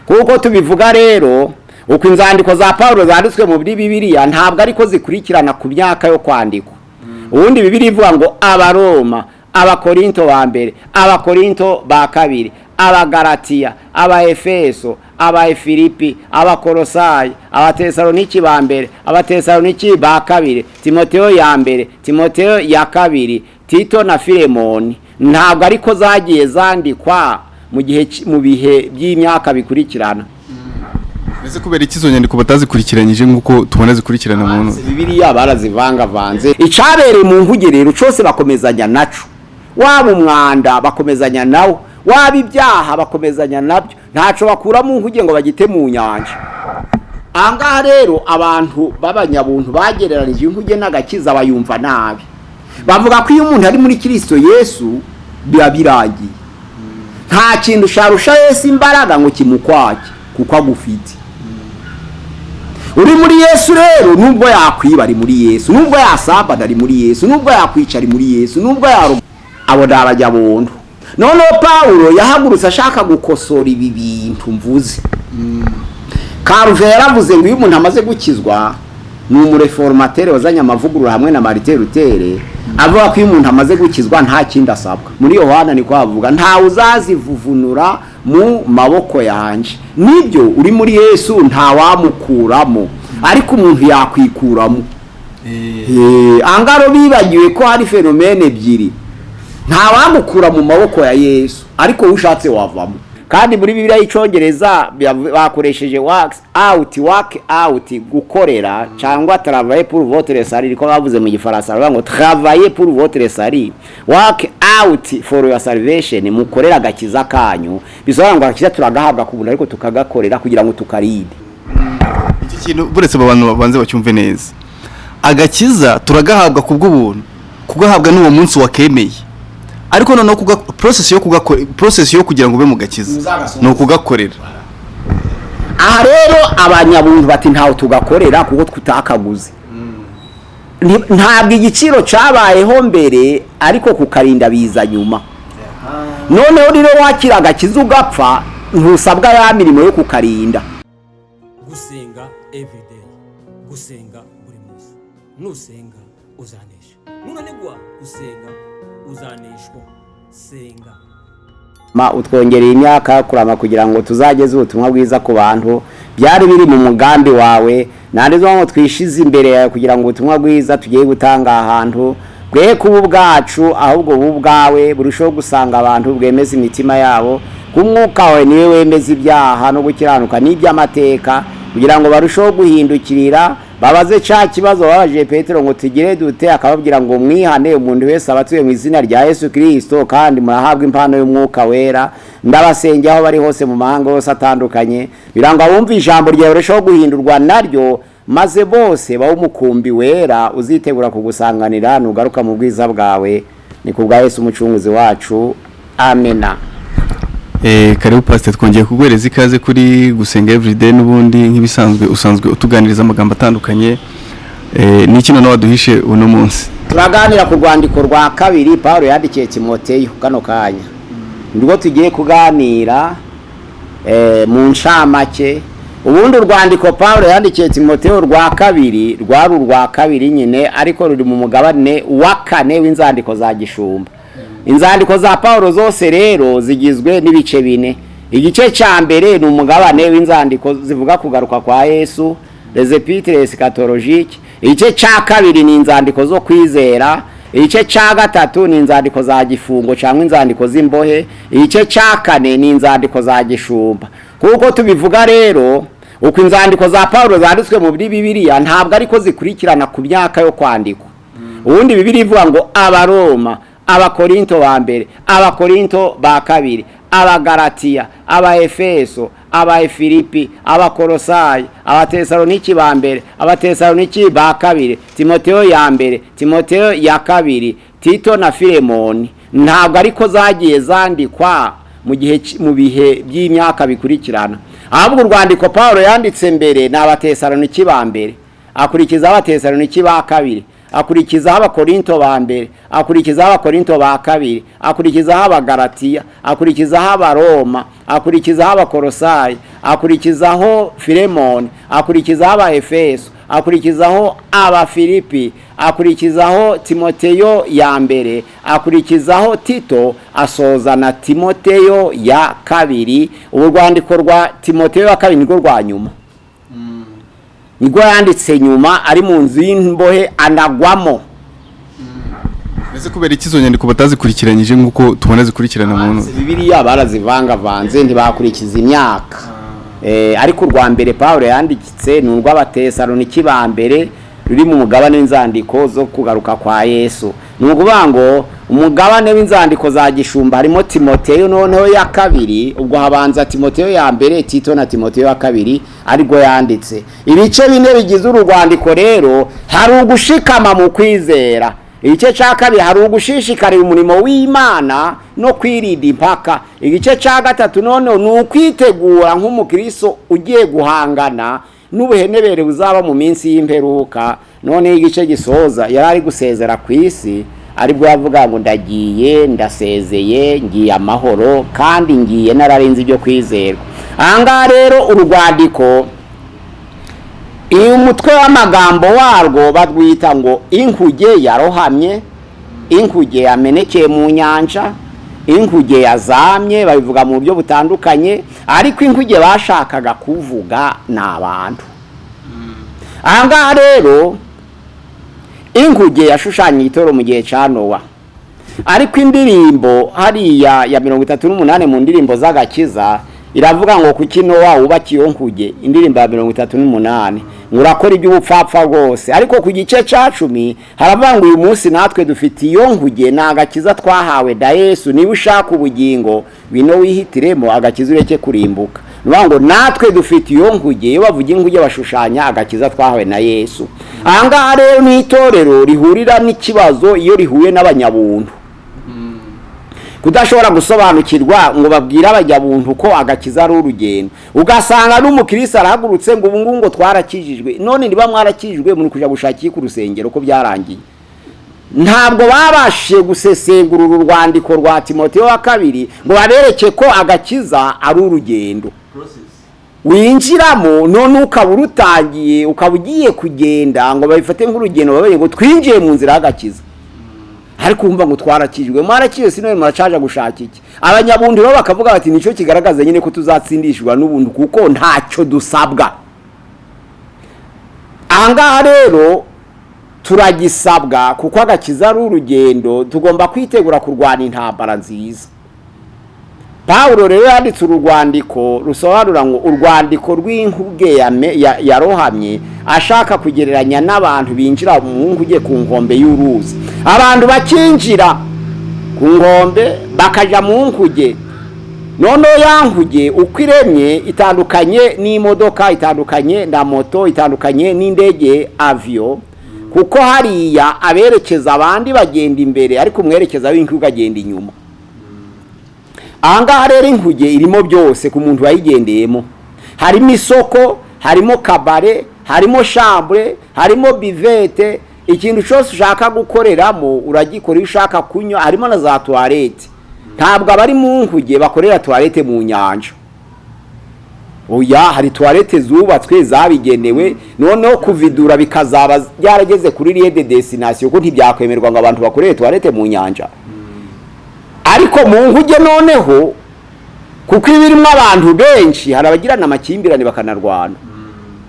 Kuko tubivuga rero, uko inzandiko za Pawulo zanditswe muri Bibiliya ntabwo ariko zikurikirana ku myaka yo kwandikwa. Ubundi Bibiliya ivuga ngo Abaroma, Abakorinto ba mbere, Abakorinto ba kabiri, Abagaratiya, Abaefeso, Abaefilipi, Abakorosayi, Abatesaloniki ba mbere, Abatesaloniki ba kabiri, Timoteo ya mbere, Timoteo ya kabiri, Tito na Filemoni. Ntabwo ariko zagiye zandikwa mu gihe mu bihe by'imyaka bikurikirana. Ese kubera iki izo nyandiko batazikurikiranyije nk'uko tubona zikurikirana mu ntoki? Bibiliya barazivangavanze. Icabereye mu nkuge rero cose bakomezanya naco, waba umwanda bakomezanya nawo, waba ibyaha bakomezanya nabyo, ntaco bakura mu nkuge ngo bagite mu nyanja. Ahangaha rero abantu b'abanyabuntu bagereranije inkuge n'agakiza bayumva nabi, bavuga ko iyo umuntu ari muri Kristo Yesu biba birangiye, nta kintu sharusha Yesu imbaraga ngo kimukwake kuko agufite. Uri muri Yesu rero, nubwo yakwiba ari muri Yesu, nubwo yasambana ari muri Yesu, nubwo yakwica ari muri Yesu, nubwo yaroga, abo ni abanyabuntu. Noneho Pawulo yahagurutse ashaka gukosora ibi bintu mvuze. Karuve yaravuze ngo iyo umuntu amaze gukizwa, ni umureformateur wazanye amavugurura hamwe na Martin Luther, avuga ko iyo umuntu amaze gukizwa nta kindi asabwa. Muri Yohana niko avuga, ntawe uzazivuvunura mu maboko yanje. Nibyo, uri muri Yesu ntawamukuramo, ariko umuntu yakwikuramo. Angaro bibagiwe ko hari phénomènes ebyiri: ntawamukura mu maboko ya Yesu, ariko ushatse wavamo. Kandi muri Bibiliya y'Icyongereza bakoresheje works out, work out, gukorera cyangwa travailler pour votre salut. Niko bavuze mu Gifaransa, baravuga ngo travailler pour votre salut, work out for your salvation, mukorera agakiza kanyu. Bisobanura ngo agakiza turagahabwa ku buntu, ariko tukagakorera kugira ngo tukarinde. Iki kintu buretse abo bantu babanze bacyumve neza. Agakiza turagahabwa ku bw'ubuntu, kugahabwa n'uwo munsi wakemeye, ariko noneho process yo kugakora, process yo kugira ngo ube mu gakiza ni ukugakorera. Aha rero abanyabuntu bati ntawe tugakorera kuko tutakaguze. Ntabwo igiciro cyabayeho mbere, ariko kukarinda biza nyuma. Noneho rero wakira agakiza ugapfa, ntusabwa ya mirimo yo kukarinda. Gusenga everyday, gusenga buri munsi. Nusenga uzanesha, nunanigwa gusenga uzaneshwa. Senga. Ma utwongereye imyaka yo kurama kugira ngo tuzageze ubutumwa bwiza ku bantu. Byari biri mu mugambi wawe. Nanditse ngo twishize imbere yawe kugira ngo ubutumwa bwiza tugiye gutanga ahantu bwe kuba ubwacu, ahubwo buba ubwawe, burusheho gusanga abantu, bwemeza imitima yabo. Ku Mwuka wawe niwe wemeza ibyaha no gukiranuka n'iby'amateka, kugira ngo barusheho guhindukirira, babaze ca kibazo babajije Petero ngo tugire dute? Akababwira ngo mwihane, umuntu wese aba atuye mu izina rya Yesu Kirisito, kandi murahabwa impano y'Umwuka Wera. Ndabasengera aho bari hose mu mahanga yose atandukanye, kugira ngo abumve ijambo ryawe barusheho guhindurwa naryo, maze bose babe umukumbi wera uzitegura kugusanganira nugaruka mu bwiza bwawe. Ni ku bwa Yesu Umucunguzi wacu, amena. Karibu Pastor, twongeye kuguhereza ikaze kuri Gusenga Everyday. N'ubundi nk'ibisanzwe usanzwe utuganiriza amagambo atandukanye. N'iki noneho waduhishe uno munsi? Turaganira ku rwandiko rwa kabiri Paul yandikiye Timoteyo. Kano kanya nibwo tugiye kuganira mu ncamake. Ubundi urwandiko Paul yandikiye Timoteyo rwa kabiri rwari urwa kabiri nyine, ariko ruri mu mugabane wa kane w'inzandiko za gishumba. Inzandiko za Paul zose rero zigizwe n'ibice bine. Igice cya mbere ni umugabane w'inzandiko zivuga kugaruka kwa Yesu, les épîtres eschatologiques. Igice cya kabiri ni inzandiko zo kwizera. Igice cya gatatu ni inzandiko za gifungo cyangwa inzandiko z'imbohe. Igice cya kane ni inzandiko za gishumba. Kuko tubivuga rero, uko inzandiko za Paul zanditswe muri Bibiliya ntabwo ariko zikurikirana ku myaka yo kwandikwa. Ubundi Bibiliya ivuga ngo Abaroma, Abakorinto ba mbere, Abakorinto ba kabiri, Abagaratiya, Abaefeso, Abaefilipi, Abakorosayi, Abatesaloniki ba mbere, Abatesaloniki ba kabiri, Timoteo ya mbere, Timoteo ya kabiri, Tito na Filemoni. Ntabwo ariko zagiye zandikwa mu gihe mu bihe by'imyaka bikurikirana, ahubwo urwandiko Paul yanditse mbere ni Abatesaloniki ba mbere, akurikiza Abatesaloniki ba kabiri. Akurikizaho Abakorinto ba mbere, akurikizaho Abakorinto ba kabiri, akurikizaho Abagaratiya, akurikizaho Abaroma, akurikizaho Abakorosayi, akurikizaho Filemoni, akurikizaho Abaefeso, akurikizaho Abafilipi, akurikizaho Timoteyo ya mbere, akurikizaho Tito, asoza na Timoteyo ya kabiri. Ubu rwandiko rwa Timoteyo ya kabiri nirwo rwa nyuma, nibwo yanditse nyuma ari mu nzu y'imbohe anagwamo. Mbese kubera iki izo nyandiko batazikurikiranyije nk'uko tubona zikurikirana mu ntoki? Bibiliya barazivangavanze, ntibakurikiza imyaka. Ariko urwa mbere Pawulo yanditse ni urw'Abatesaloniki ba mbere, ruri mu mugabane w'inzandiko zo kugaruka kwa Yesu. Ni ukuvuga ngo umugabane w'inzandiko za gishumba harimo Timoteyo noneho ya kabiri. Ubwo habanza Timoteyo ya mbere, Tito na Timoteyo ya kabiri, aribwo yanditse. Ibice bine bigize uru rwandiko rero: hari ugushikama mu kwizera. Igice cya kabiri, hari ugushishikarira umurimo w'Imana no kwirinda impaka. Igice cya gatatu noneho ni ukwitegura nk'umukristo ugiye guhangana n'ubuhenebere buzaba mu minsi y'imperuka. Noneho igice gisoza, yari ari gusezera ku isi, aribwo yavuga ngo: "Ndagiye, ndasezeye, ngiye amahoro kandi ngiye nararinze ibyo kwizerwa." Ahangaha rero uru rwandiko, uyu mutwe w'amagambo warwo barwita ngo inkuge yarohamye, inkuge yamenekeye mu nyanja, inkuge yazamye. Babivuga mu buryo butandukanye, ariko inkuge bashakaga kuvuga ni abantu. Ahangaha rero inkuge yashushanya itorero mu gihe cya Nowa, ariko indirimbo hariya ya 38 mu ndirimbo z'agakiza iravuga ngo: "Kuki Nowa wubakiye iyo nkuge?" Indirimbo ya 38, ngo: "Urakora iby'ubupfapfa rwose." Ariko ku gice cya 10 haravuga ngo uyu munsi natwe dufite iyo nkuge, ni agakiza twahawe na Yesu. "Niba ushaka ubugingo, ngwino wihitiremo agakiza ureke kurimbuka." Ni ukuvuga ngo natwe dufite iyo nkuge. Iyo bavuga inkuge bashushanya agakiza twahawe na Yesu. Ahangaha rero ni itorero rihurira n'ikibazo iyo rihuye n'abanyabuntu, kudashobora gusobanukirwa ngo babwire abanyabuntu ko agakiza ari urugendo. Ugasanga n'umukirisitu arahagurutse ngo ubu ngubu ngo twarakijijwe. None niba mwarakijijwe, muri kujya gushaka ku rusengero ko byarangiye? Ntabwo babashije gusesengura uru rwandiko rwa Timoteyo wa kabiri ngo babereke ko agakiza ari urugendo winjiramo, none ukaba urutangiye, ukaba ugiye kugenda, ngo babifate nk'urugendo, babaye ngo twinjiye mu nzira y'agakiza. Ariko wumva ngo twarakijwe. Mwarakijwe si none muracaja gushaka iki? Abanyabuntu bo bakavuga bati: "Nicyo kigaragaza nyine ko tuzatsindishwa n'ubuntu kuko ntacyo dusabwa." Ahangaha rero turagisabwa, kuko agakiza ari urugendo, tugomba kwitegura kurwana intambara nziza. Pawulo rero yanditse uru rwandiko rusobanura ngo urwandiko rw'inkuge yarohamye, ashaka kugereranya n'abantu binjira mu nkuge ku nkombe y'uruzi. Abantu bakinjira ku nkombe bakaja mu nkuge. Noneho ya nkuge uko iremye itandukanye n'imodoka, itandukanye na moto, itandukanye n'indege, avion, kuko hariya aberekeza abandi bagenda imbere, ariko umwerekeza w'inkuge agenda inyuma. Ahangaha rero inkuge irimo byose ku muntu wayigendeyemo: harimo isoko, harimo kabare, harimo chambre, harimo buvette. Ikintu cyose ushaka gukoreramo uragikora. Iyo ushaka kunywa, harimo na za toilette. Ntabwo abari mu nkuge bakorera toilette mu nyanja, oya. Hari toilette zubatswe zabigenewe. Noneho kuvidura bikazaba byarageze kuri lieu de destination, ko ntibyakwemerwa ngo abantu bakorere toilette mu nyanja. Ariko mu nkuge noneho, kuko iba irimo abantu benshi, hari abagirana amakimbirane bakanarwana.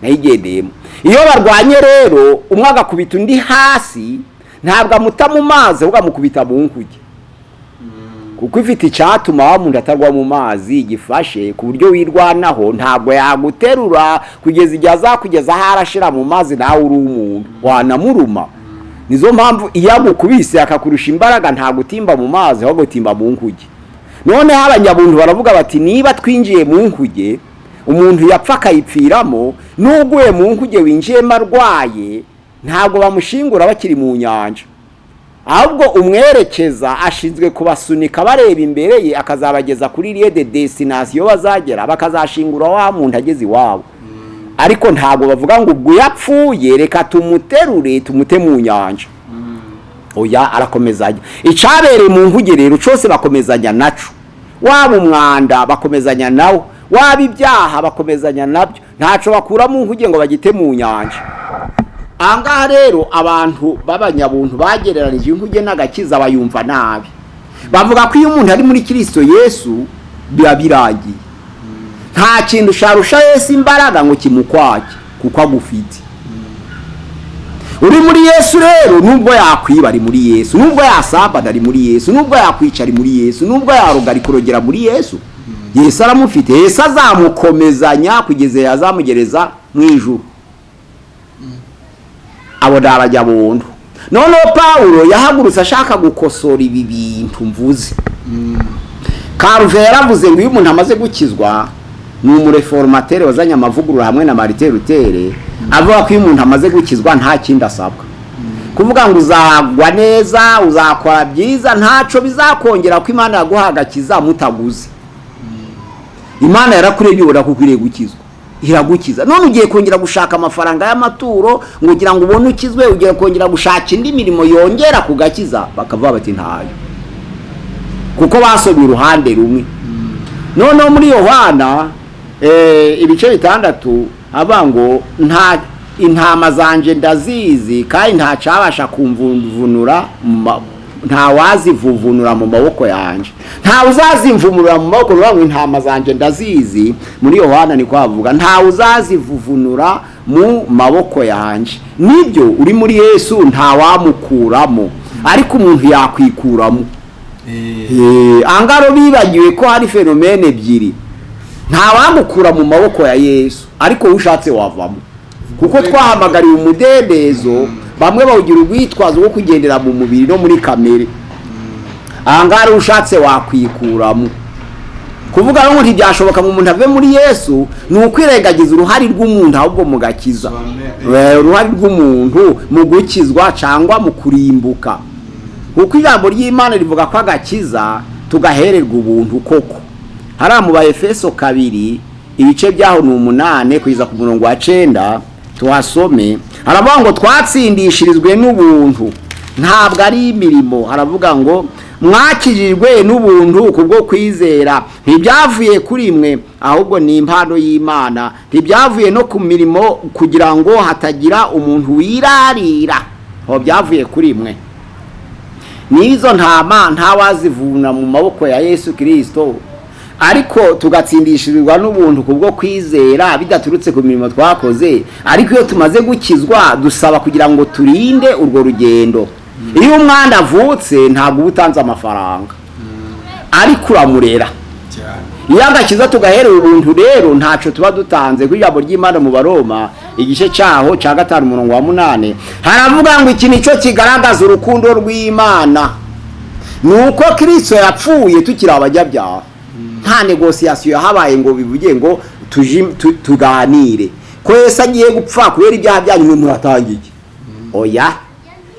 Nayigendeyemo. Iyo barwanye rero, umwe agakubita undi hasi, ntabwo amuta mu mazi, ahubwo amukubita mu nkuge, kuko ifite icyatuma wa muntu atagwa mu mazi gifashe ku buryo wirwanaho. Ntabwo yaguterura kugeza igihe azakugeza aho arashira mu mazi. Nawe uri umuntu wanamuruma. Nizo mpamvu iyo agukubise akakurusha imbaraga, ntabwo utimba mu mazi, ahubwo utimba mu nkuge. Noneho abanyabuntu baravuga bati: "Niba twinjiye mu nkuge, umuntu yapfa akayipfiramo, n'uguye mu nkuge winjiyemo arwaye, ntabwo bamushingura bakiri mu nyanja, ahubwo umwerekeza ashinzwe kubasunika bareba imbere ye, akazabageza kuri lieu de destination bazagera, bakazashingura wa muntu ageze iwabo." Ariko ntabwo bavuga ngo ubwo yapfuye reka tumuterure tumute mu nyanja. Oya, arakomezanya. Icabereye mu nkuge rero cose bakomezanya naco. Waba umwanda bakomezanya nawo, waba ibyaha bakomezanya nabyo, ntaco bakura mu nkuge ngo bagite mu nyanja. Ahangaha rero abantu b'abanyabuntu bagereranije inkuge n'agakiza bayumva nabi, bavuga ko iyo umuntu ari muri Kirisito Yesu biba birangiye, nta kintu sharusha Yesu imbaraga ngo kimukwake kuko agufite. Uri muri Yesu rero, nubwo yakwiba ari muri Yesu, nubwo yasambana ari muri Yesu, nubwo yakwica ari muri Yesu, nubwo yaroga ari kurogera muri Yesu, Yesu aramufite. Yesu azamukomezanya kugeza yazamugereza mu ijuru. Abo ni abanyabuntu. Noneho Pawulo yahagurutse ashaka gukosora ibi bintu mvuze. Karuve yaravuze ngo iyo umuntu amaze gukizwa, ni umureformateur wazanye amavugurura hamwe na Martin Luther, avuga ko iyo umuntu amaze gukizwa nta kindi asabwa. Kuvuga ngo uzagwa neza, uzakora byiza, ntaco bizakongera ko Imana yaguha agakiza mutaguze. Imana yarakurebye ubona ko ukwiriye gukizwa, iragukiza. None ugiye kongera gushaka amafaranga y'amaturo ngo ugira ngo ubone ukizwe, ugiye kongera gushaka indi mirimo yongera kugakiza? Bakavuga bati ntayo, kuko basomye uruhande rumwe. Noneho muri Yohana ibice 6 avuga ngo nta intama zanje ndazizi, kandi nta cabasha kumvunura, nta wazivuvunura mu maboko yanje, nta uzazimvumurura mu maboko. Ngo intama zanje ndazizi, muri Yohana niko havuga, nta uzazivuvunura mu maboko yanje. Nibyo, uri muri Yesu nta wamukuramo, ariko umuntu yakwikuramo. Angaro bibagiwe ko hari phénomènes ebyiri: nta wamukura mu maboko ya Yesu, ariko ushatse wavamo, kuko twahamagariwe umudendezo. Bamwe bawugira urwitwazo rwo kugendera mu mubiri no muri kamere. Ahangaha ushatse wakwikuramo. Kuvuga ngo ntibyashoboka ngo umuntu ave muri Yesu ni ukwirengagiza uruhare rw'umuntu ahubwo mu gakiza, uruhare rw'umuntu mu gukizwa cyangwa mu kurimbuka, kuko ijambo ry'Imana rivuga ko agakiza tugahererwa ubuntu koko. Hariya mu Baefeso 2, ibice byaho ni 8 kugeza ku murongo wa 9, tuhasome. Haravuga ngo twatsindishirizwe n'ubuntu, ntabwo ari imirimo. Haravuga ngo mwakijijwe n'ubuntu kubwo kwizera, ntibyavuye kuri mwe, ahubwo ni impano y'Imana, ntibyavuye no ku mirimo, kugira ngo hatagira umuntu wirarira. Aho byavuye kuri mwe. N'izo ntama ntawazivuna mu maboko ya Yesu Kirisito, ariko tugatsindishirizwa n'ubuntu kubwo kwizera bidaturutse ku mirimo twakoze. Ariko iyo tumaze gukizwa dusaba kugira ngo turinde urwo rugendo. Iyo umwana avutse ntabwo uba utanze amafaranga, ariko uramurera. Iyo agakiza tugaherera ubuntu rero ntaco tuba dutanze. Ku ijambo ry'Imana mu Baroma igice cyaho cya 5 umurongo wa 8 haravuga ngo iki nicyo kigaragaza urukundo rw'Imana, ni uko Kristo yapfuye tukiri abanyabyaha. Nta négociation yahabaye ngo bivuge ngo tuganire ko Yesu agiye gupfa kubera ibyaha byanyu, mwe muratangiye. Oya,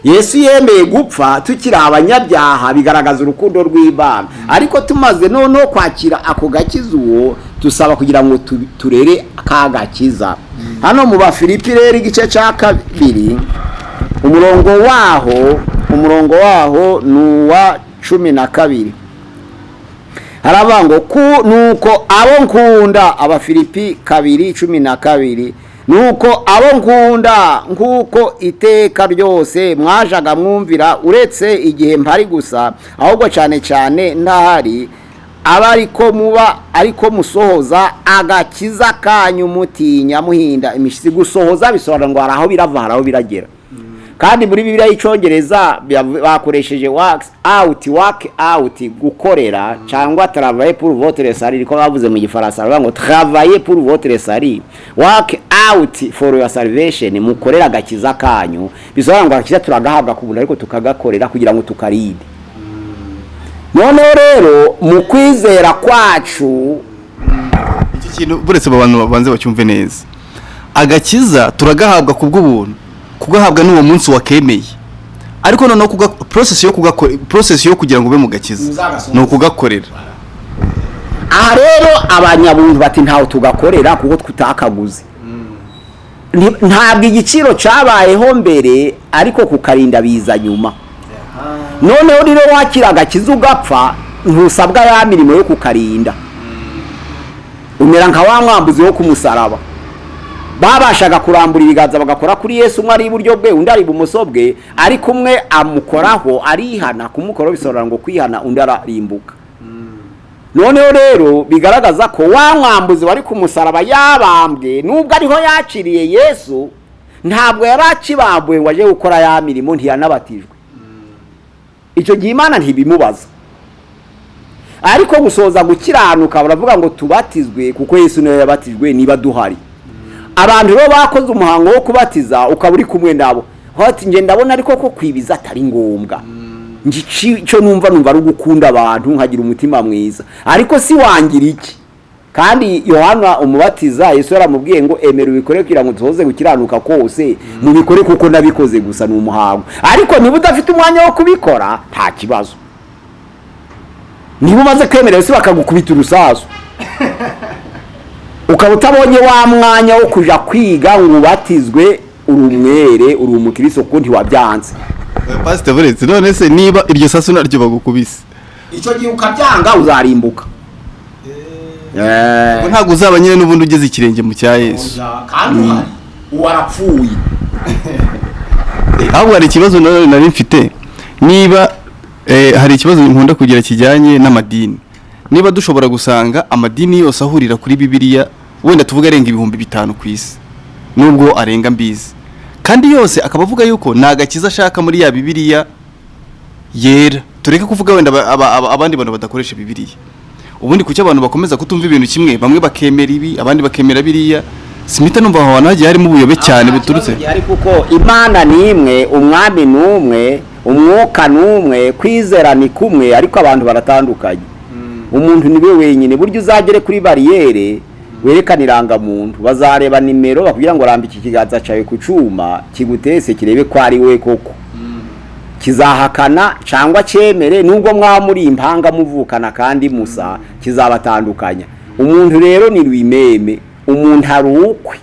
Yesu yemeye gupfa tukiri abanyabyaha, bigaragaza urukundo rw'Imana. Ariko tumaze noneho kwakira ako gakiza, uwo dusaba kugira ngo turere ka gakiza. Hano mu Bafilipi rero igice cya 2, umurongo waho ni uwa 12. Haravuga ngo ku nuko abo nkunda, Abafilipi 2:12, nuko abo nkunda, nk'uko iteka ryose mwajaga mwumvira, uretse igihe mpari gusa, ahubwo cyane cyane ntahari, aba ariko muba ariko musohoza agakiza kanyu mutinya muhinda imishitsi. Gusohoza bisobanura ngo hari aho birava, hari aho biragera. Kandi muri Bibiliya y'Icyongereza bakoresheje work out, work out, gukorera cyangwa travailler pour votre salut, niko bavuze mu Gifaransa. Baravuga ngo travailler pour votre salut, work out for your salvation, mukorera agakiza kanyu. Bisobanura ngo agakiza turagahabwa ku buntu, ariko tukagakorera kugira ngo tukarinde. Noneho rero mu kwizera kwacu Iki kintu buretse abo bantu babanze bacyumve neza. Agakiza turagahabwa ku bw'ubuntu, kugahabwa n'uwo munsi wakemeye, ariko noneho process yo kugakora, process yo kugira ngo ube mu gakiza ni ukugakorera. Aha rero abanyabuntu bati ntawe tugakorera kuko tutakaguze. Ntabwo igiciro cyabayeho mbere, ariko kukarinda biza nyuma. Noneho rero wakira agakiza ugapfa, ntusabwa ya mirimo yo kukarinda. Umera nka wa mwambuzi wo kumusaraba, babashaga kurambura ibiganza bagakora kuri Yesu, umwe ari iburyo bwe, undi ari ibumoso bwe, ariko umwe amukoraho arihana. Kumukoraho bisobanura ngo kwihana, undi ararimbuka. Noneho rero bigaragaza ko wa mwambuzi wari ku musaraba yabambwe, nubwo ariho yakiriye Yesu, ntabwo yari akibambuwe ngo aje gukora ya mirimo, ntiyanabatijwe. Icyo gihe Imana ntibimubaza. Ariko gusoza gukiranuka, baravuga ngo tubatizwe kuko Yesu niwe yabatijwe. Niba duhari abantu rero bakoze umuhango wo kubatiza, ukaba uri kumwe nabo, ati njye ndabona ariko ko kwibiza atari ngombwa, icyo numva ari ugukunda abantu, nkagira umutima mwiza, ariko si wangira iki? Kandi Yohana Umubatiza, Yesu yaramubwiye ngo emera ubikore kugira ngo dusoze gukiranuka kose. Mubikore kuko nabikoze gusa, ni umuhango. Ariko niba udafite umwanya wo kubikora, nta kibazo. Niba umaze kwemera Yesu bakagukubita urusasu, ukaba utabonye wa mwanya wo kuja kwiga ngo ubatizwe, uri umwere, uri umukristo, kuko ntiwabyanze. Pasiteri, buretse, none se niba iryo sasu naryo bagukubise, icyo gihe ukabyanga, uzarimbuka. Ubwo ntabwo uzaba nyine n'ubundi ugeze ikirenge mu cya Yesu. Kandi uhari uwarapfuye. Ahubwo hari ikibazo nanone nari mfite. Niba hari ikibazo nkunda kugira kijyanye n'amadini, niba dushobora gusanga amadini yose ahurira kuri Bibiliya, wenda tuvuga arenga 5000 ku isi, nubwo arenga mbizi, kandi yose akaba avuga yuko nta gakiza ashaka muri ya Bibiliya yera, tureke kuvuga wenda abandi bantu badakoresha Bibiliya, ubundi kuki abantu bakomeza kutumva ibintu kimwe? Bamwe bakemera ibi, abandi bakemera biriya. Simita numva aho hantu hagiye harimo ubuyobe cyane buturutse Gihari, kuko Imana ni imwe, Umwami ni umwe, Umwuka ni umwe, kwizera ni kumwe, ariko abantu baratandukanye. Umuntu ni we wenyine. Burya uzagere kuri bariyeri werekana irangamuntu, bazareba nimero, bakubwira ngo rambika ikiganza cyawe ku cyuma kigutese, kirebe ko ari we koko. Kizahakana cyangwa cyemere, nubwo mwaba muri impanga muvukana kandi musa, kizabatandukanya. Umuntu rero ni rwimeme, umuntu ari ukwe.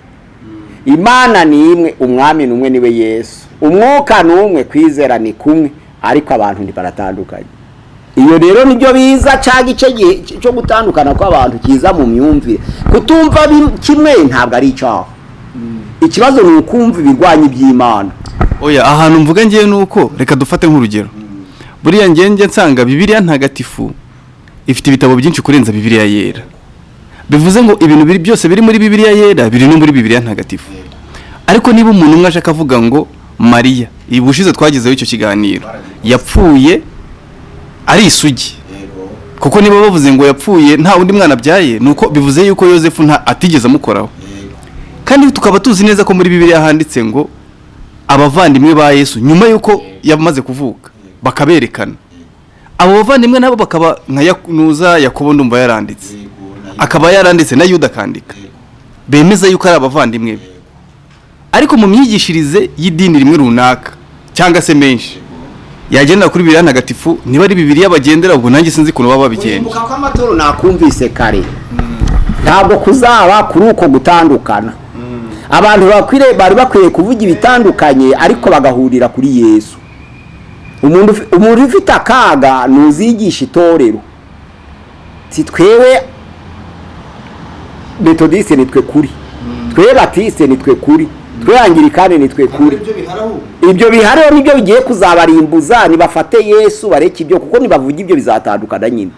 Imana ni imwe, Umwami ni umwe, niwe Yesu, Umwuka ni umwe, kwizera ni kumwe, ariko abantu ntibaratandukanye. Iyo rero nibyo biza cya gice cyo gutandukana kw'abantu kiza mu myumvire. Kutumva kimwe ntabwo ari icyaha, ikibazo ni ukumva ibirwanya iby'Imana. Oya, ahantu mvuga ngewe ni uko, reka dufate nk'urugero, buriya ngewe njya nsanga Bibiliya Ntagatifu ifite ibitabo byinshi kurenza Bibiliya Yera. Bivuze ngo ibintu biri byose biri muri Bibiliya Yera biri no muri Bibiliya Ntagatifu. Ariko niba umuntu umwe aje akavuga ngo Mariya, ubushize twagezeho icyo kiganiro, yapfuye ari isugi, kuko niba bavuze ngo yapfuye nta wundi mwana abyaye, ni uko bivuze yuko Yosefu nta atigeze amukoraho, kandi tukaba tuzi neza ko muri Bibiliya handitse ngo abavandimwe ba Yesu nyuma y'uko yamaze kuvuka bakaberekana, abo bavandimwe nabo bakaba nka Yakunuza, Yakobo ndumva yaranditse, akaba yaranditse na Yuda akandika, bemeza yuko ari abavandimwe be. Ariko mu myigishirize y'idini rimwe runaka cyangwa se menshi yagendera kuri Bibiliya Ntagatifu, niba ari Bibiliya bagendera, ubwo nanjye sinzi ukuntu baba babigenje. Kurimbuka kw'amaturo nakumvise kare, ntabwo kuzaba kuri uko gutandukana. Abantu bari bakwiye kuvuga ibitandukanye, ariko bagahurira kuri Yesu. Umuntu ufite akaga ntuzigisha itorero si twewe Metodiste nitwe kuri, twe Batiste nitwe kuri, twe Angirikane nitwe kuri. Ibyo bihariho nibyo bigiye kuzabarimbuza. Nibafate Yesu, bareke ibyo, kuko nibavuga ibyo bizatandukana nyine.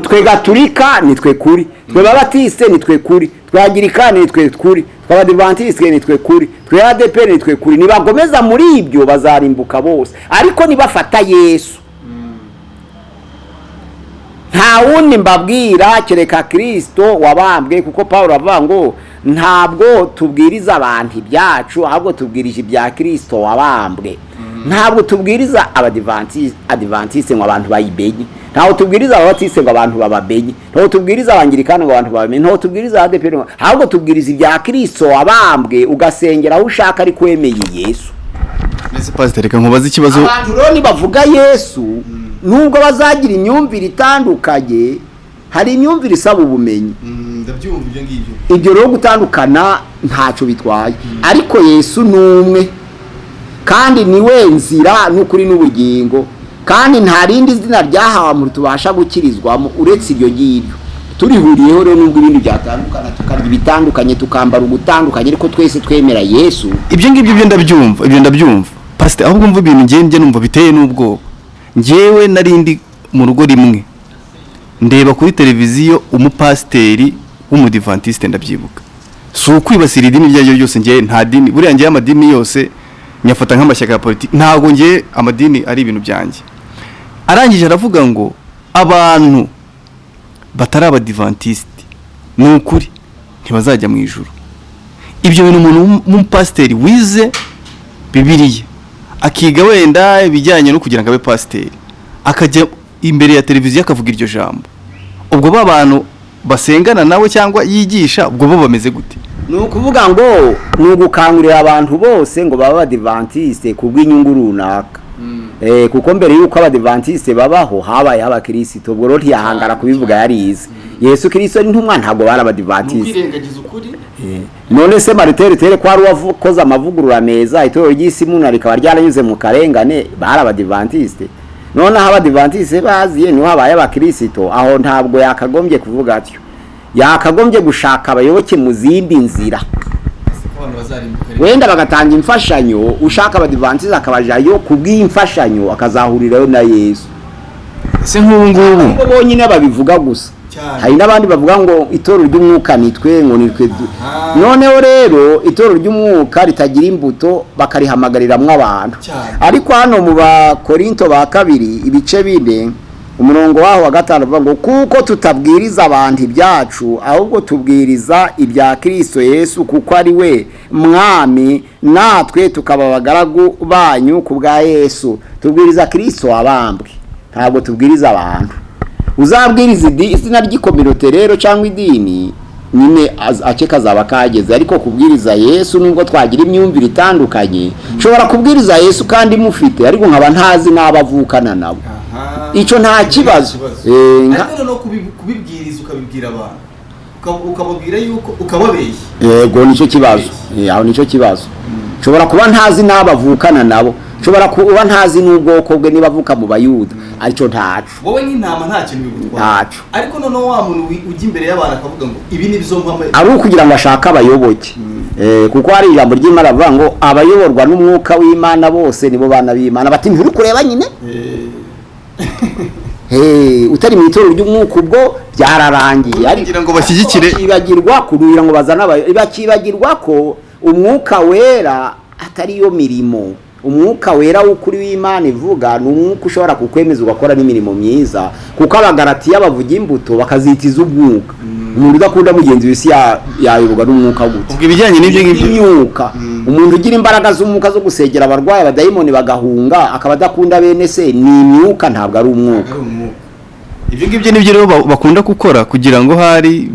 Twe Gaturika nitwe kuri, twe Babatiste nitwe kuri, twe Angirikane nitwe kuri, twe Abadivantisite nitwe kuri, twe ADP nitwe kuri. Nibagomeza muri ibyo bazarimbuka bose, ariko nibafata Yesu, nta wundi mbabwira kereka Kirisito wabambwe, kuko Paul avuga ngo ntabwo tubwiriza abantu ibyacu, ahubwo tubwirije ibya Kirisito wabambwe. Ntabwo tubwiriza Abadivantisite ngo abantu bayibenye, ntabwo tubwiriza Ababatiste ngo abantu bababenye, ntabwo tubwiriza Abangirikani ngo abantu bababenye, ntabwo tubwiriza ADP, ahubwo tubwiriza ibya Kirisito wabambwe, ugasengera aho ushaka ariko wemeye Yesu. Mbese pasiteri, reka nkubaze ikibazo. Abantu rero nibavuga Yesu, nubwo bazagira imyumvire itandukanye, hari imyumvire isaba ubumenyi. Ndabyumva ibyo ngibyo. Ibyo rero gutandukana ntacyo bitwaye, ariko Yesu ni umwe. Kandi niwe nzira n'ukuri n'ubugingo, kandi nta rindi zina ryahawe umuntu tubasha gukirizwamo uretse iryo ngiryo. Turihuriyeho rero, nubwo ibindi byatandukana, tukarya ibitandukanye, tukambara ugutandukanye, ariko twese twemera Yesu. Ibyo ngibyo byo ndabyumva, ibyo ndabyumva, pasite. Ahubwo mva ibintu njye numva biteye n'ubwoba. Njyewe narindi mu rugo rimwe, ndeba kuri televiziyo umupasiteri w'umudivantiste, ndabyibuka. Si ukwibasira idini iryo ari ryo ryose, njyewe nta dini, buriya njyewe amadini yose nyafata nk'amashyaka ya politiki, ntabwo njyewe amadini ari ibintu byanjye. Arangije aravuga ngo abantu batari abadivantisiti ni ukuri ntibazajya mu ijuru. Ibyo bintu umuntu w'umupasiteri wize Bibiliya, akiga wenda ibijyanye no kugira ngo abe pasiteri, akajya imbere ya televiziyo akavuga iryo jambo, ubwo ba bantu basengana nawe cyangwa yigisha, ubwo bo bameze gute? Ni ukuvuga ngo ni ugukangurira abantu bose ngo babe abadivantisite ku bw'inyungu runaka. Kuko mbere y'uko abadivantisite babaho habayeho abakirisito. Ubwo rero ntiyahangara kubivuga, yarize. Yesu Kirisito n'intumwa ntabwo bari abadivantisite. Kwirengagiza ukuri. None se Martin Luther, ko ari uwakoze amavugurura meza, itorero ry'Isimuna rikaba ryaranyuze mu karengane, bari abadivantisite? Noneho abadivantisite baziye niho habaye abakirisito. Aho ntabwo yakagombye kuvuga atyo, yakagombye gushaka abayoboke mu zindi nzira, wenda bagatanga imfashanyo, ushaka abadivantisite akabajayo ku bw'imfashanyo, akazahurirayo na Yesu. Ese nk'ubu ngubu Ariko bonyine babivuga gusa. Cyane. Hari n'abandi bavuga ngo itorero ry'umwuka nitwe, ngo nitwe noneho rero itorero ry'umwuka ritagira imbuto bakarihamagariramwo abantu. Cyane. Ariko hano mu Bakorinto ba kabiri ibice 4, umurongo waho wa 5 uvuga ngo kuko tutabwiriza abantu ibyacu, ahubwo tubwiriza ibya Kristo Yesu, kuko ari we mwami, natwe tukaba abagaragu banyu ku bwa Yesu. Tubwiriza Kristo wabambwe, ntabwo tubwiriza abantu. Uzabwiriza izina ry'ikominote rero cyangwa idini nyine ake kazaba kageze. Ariko kubwiriza Yesu, nubwo twagira imyumvire itandukanye, nshobora kubwiriza Yesu kandi mufite, ariko nkaba ntazi n'abavukana nabo, icyo nta kibazo. Ariko noneho kubibwiriza, ukabibwira abantu, ukababwira yuko ukababeshya. Yego, nicyo kibazo. Aho nicyo kibazo. Nshobora kuba ntazi n'abavukana nabo, nshobora kuba ntazi n'ubwoko bwe, niba avuka mu Bayuda, aricyo ntaco. Wowe nk'intama nta kintu bigutwara. Ntaco. Ariko noneho wa muntu ujya imbere y'abantu akavuga ngo ibi ni byo mpamvu Ari ukugira ngo ashake abayoboke. Kuko hari ijambo ry'Imana rivuga ngo abayoborwa n'umwuka w'Imana bose nibo bana b'Imana. Bati nturi kureba nyine. Utari mu itorero ry'umwuka ubwo byararangiye. Kugira ngo bashyigikire- Bakibagirwa kugira ngo bazane bakibagirwa ko umwuka wera atari yo mirimo. Umwuka wera w'ukuri w'Imana ivuga ni umwuka ushobora kukwemeza ugakora n'imirimo myiza, kuko Abagalatiya bavuga imbuto bakazitiza umwuka. Umuntu udakunda mugenzi we isi yayoborwa n'umwuka gute? Ubwo ibijyanye n'ibyo ngibyo Imyuka, umuntu ugira imbaraga z'umwuka zo gusengera abarwayi, abadayimoni bagahunga, akaba adakunda bene se, ni imyuka, ntabwo ari umwuka. Ibyo ngibyo nibyo rero bakunda gukora kugira ngo hari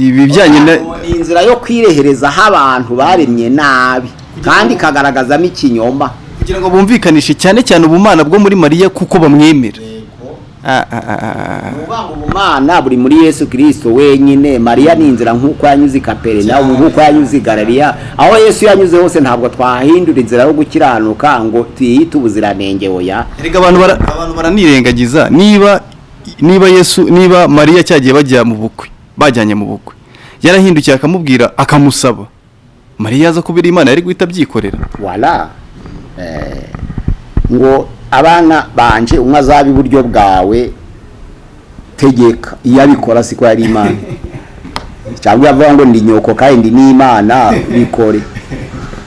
ibijyanye na Ni inzira yo kwireherezaho abantu baremye nabi, kandi ikagaragazamo ikinyoma. Kugira ngo bumvikanishe cyane cyane ubumana bwo muri Mariya, kuko bamwemera. Ni ukuvuga ngo ubumana buri muri Yesu Kirisito wenyine. Mariya ni inzira, nk'uko yanyuze i Kaperinawumu, nk'uko yanyuze i Galiliya, aho Yesu yanyuze hose. Ntabwo twahindura inzira yo gukiranuka ngo tuyite ubuziranenge, oya. Erega abantu baranirengagiza. Niba Yesu, niba Mariya cyagiye bajya mu bukwe, bajyanye mu bukwe, yarahindukiye akamubwira, akamusaba, Mariya aza kubira Imana yari guhita abyikorera. Wala ngo abana banje umwe azaba iburyo bwawe, tegeka. Iyo abikora siko yari Imana? Cyangwa yavuga ngo ndi nyoko kandi ndi n'Imana, bikore.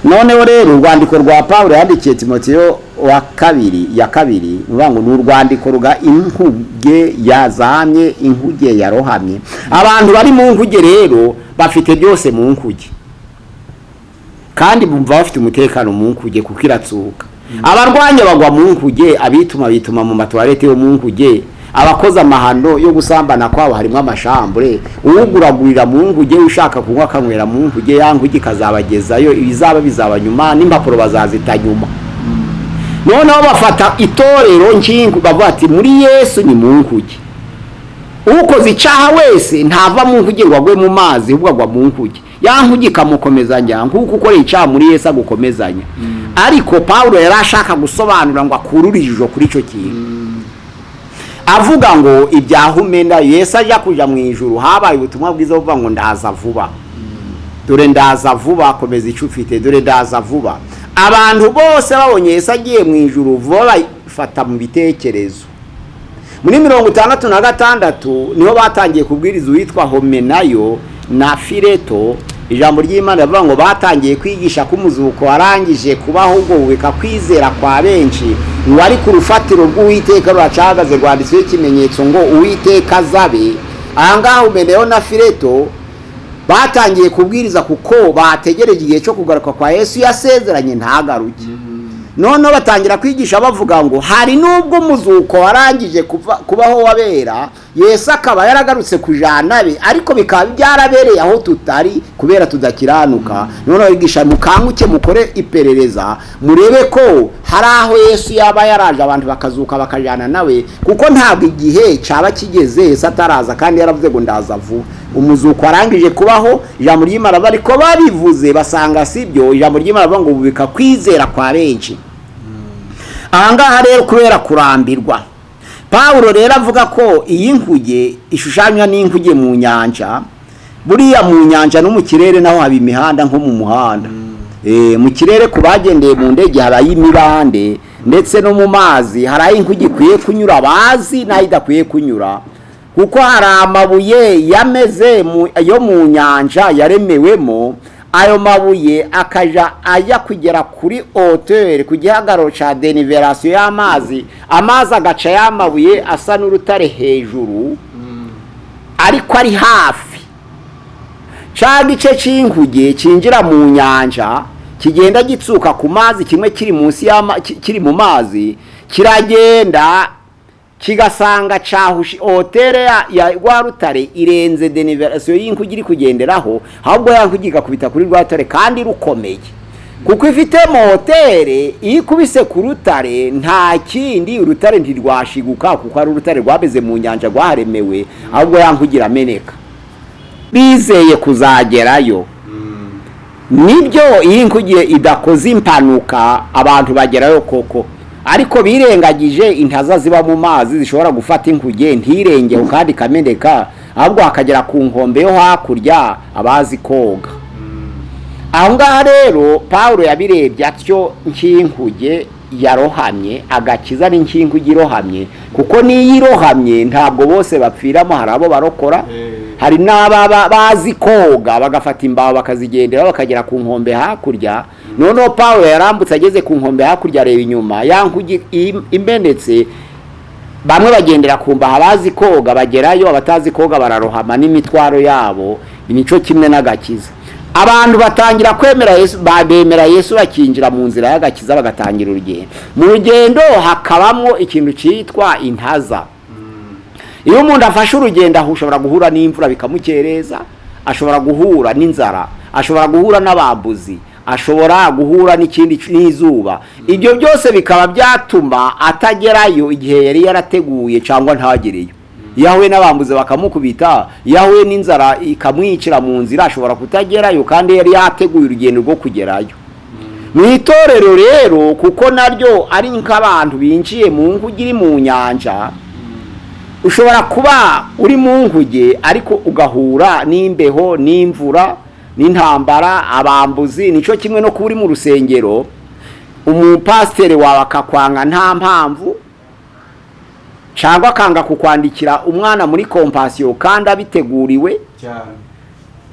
Noneho rero urwandiko rwa Pawulo yandikiye Timoteyo wa kabiri, ya kabiri, ni ukuvuga ngo ni urwandiko rwa inkuge yazamye, inkuge yarohamye. Abantu bari mu nkuge rero bafite byose mu nkuge, kandi bumva bafite umutekano mu nkuge kuko iratsuka. Abarwanya bagwa mu nkuge, abituma bituma mu matuwarete yo mu nkuge, abakoze amahano yo gusambana kwabo harimo amashambure, uwuguragurira mu nkuge, ushaka kunywa akanywera mu nkuge. Ya nkuge ikazabagezayo, ibizaba bizaba nyuma, n'impapuro bazazita nyuma. Noneho bafata itorero nkingu, bavuga ati muri Yesu ni mu nkuge. Ukoze icyaha wese ntava mu nkuge ngo agwe mu mazi, ahubwo agwa mu nkuge, ya nkuge ikamukomezanya nk'uko ukoreye icyaha muri Yesu agukomezanya. Ariko Pawulo yari ashaka gusobanura ngo akure urujijo kuri icyo kintu, avuga ngo ibya Humena, Yesu ajya kuja mu ijuru, habaye ubutumwa bwiza buvuga ngo ndaza vuba, dore ndaza vuba, komeza icyo ufite, dore ndaza vuba. Abantu bose babonye Yesu agiye mu ijuru vuba bayifata mu bitekerezo. Muri 66 niho batangiye kubwiriza uwitwa Homenayo na Fileto. Ijambo ry'Imana rivuga ngo batangiye kwigisha ko umuzuko warangije kubaho, ubwo bubika kwizera kwa benshi, ngo ari ku rufatiro rw'Uwiteka ruracahagaze, rwanditseho ikimenyetso ngo Uwiteka azabe. Aha ngaha Homenayo na Fileto batangiye kubwiriza kuko bategereje igihe cyo kugaruka kwa Yesu yasezeranye ntagaruke. Noneho batangira kwigisha bavuga ngo hari n'ubwo umuzuko warangije kubaho wabera, Yesu akaba yaragarutse kujana be, ariko bikaba byarabereye aho tutari kubera tudakiranuka. Noneho bigisha mukanguke, mukore iperereza, murebe ko hari aho Yesu yaba yaraje abantu bakazuka bakajana nawe, kuko ntabwo igihe cyaba kigeze Yesu ataraza, kandi yaravuze ngo ndaza vuba. Umuzuko warangije kubaho, ijambo ry'Imana bariko babivuze basanga sibyo. Ijambo ry'Imana rivuga ngo bubika kwizera kwa benshi. Aha ngaha rero kubera kurambirwa, Pawulo rero avuga ko iyi nkuge ishushanywa n'inkuge mu nyanja. Buriya mu nyanja no mu kirere naho haba imihanda nko mu muhanda. Mu kirere ku bagendeye mu ndege habayo imibande, ndetse no mu mazi hari aho inkuge ikwiye kunyura bazi n'aho idakwiye kunyura, kuko hari amabuye yameze yo mu nyanja yaremewemo. Ayo mabuye akaja ajya kugera kuri hauteur, ku gihagararo ca dénivellation y'amazi, amazi agaca y'amabuye asa n'urutare hejuru, ariko ari hafi. Ca gice c'inkuge cinjira mu nyanja kigenda gitsuka ku mazi, kimwe kiri munsi kiri mu mazi, kiragenda kigasanga cahushi hauteur ya rwa rutare irenze dénivellation y'inkuge iri kugenderaho, ahubwo ya nkuge igakubita kuri rwa rutare kandi rukomeye, kuko ifite hauteur. Iyo ikubise ku rutare nta kindi, urutare ntirwashiguka kuko ari urutare rwameze mu nyanja rwaharemewe, ahubwo ya nkuge irameneka. Bizeye kuzagerayo. Nibyo, iyo inkuge idakoze impanuka abantu bagerayo koko, ariko birengagije intaza ziba mu mazi zishobora gufata inkuge ntirengeho kandi ikameneka, ahubwo hakagera ku nkombe yo hakurya abazi koga. Aho ngaha rero Pawulo yabirebye atyo nk'inkuge yarohamye. Agakiza ni nk'inkuge irohamye, kuko n'iyo irohamye ntabwo bose bapfiramo, hari abo barokora, hari n'ababa bazi koga bagafata imbaho bakazigendera bakagera ku nkombe hakurya. Noneho Pawulo yarambutse ageze ku nkombe hakurya, areba inyuma, ya nkuge imenetse, bamwe bagendera ku mbaho abazi koga bagerayo, abatazi koga bararohama n'imitwaro yabo. Nico kimwe n'agakiza. Abantu batangira kwemera Yesu, bemera Yesu, bakinjira mu nzira y'agakiza, bagatangira urugendo. Mu rugendo hakabamo ikintu cyitwa intaza. Iyo umuntu afashe urugendo aho, ushobora guhura n'imvura bikamukereza, ashobora guhura n'inzara, ashobora guhura n'abambuzi, ashobora guhura n'ikindi n'izuba. Ibyo byose bikaba byatuma atagerayo igihe yari yarateguye cyangwa ntagereyo. Iyo ahuye n'abambuzi bakamukubita, iyo ahuye n'inzara ikamwicira mu nzira, ashobora kutagerayo kandi yari yateguye urugendo rwo kugerayo. Mu itorero rero, kuko naryo ari nk'abantu binjiye mu nkuge iri mu nyanja, ushobora kuba uri mu nkuge ariko ugahura n'imbeho, n'imvura, n'intambara, abambuzi. Nico kimwe no kuba uri mu rusengero, umupasiteri wawe akakwanga nta mpamvu, cyangwa akanga kukwandikira umwana muri compassion kandi abiteguriwe,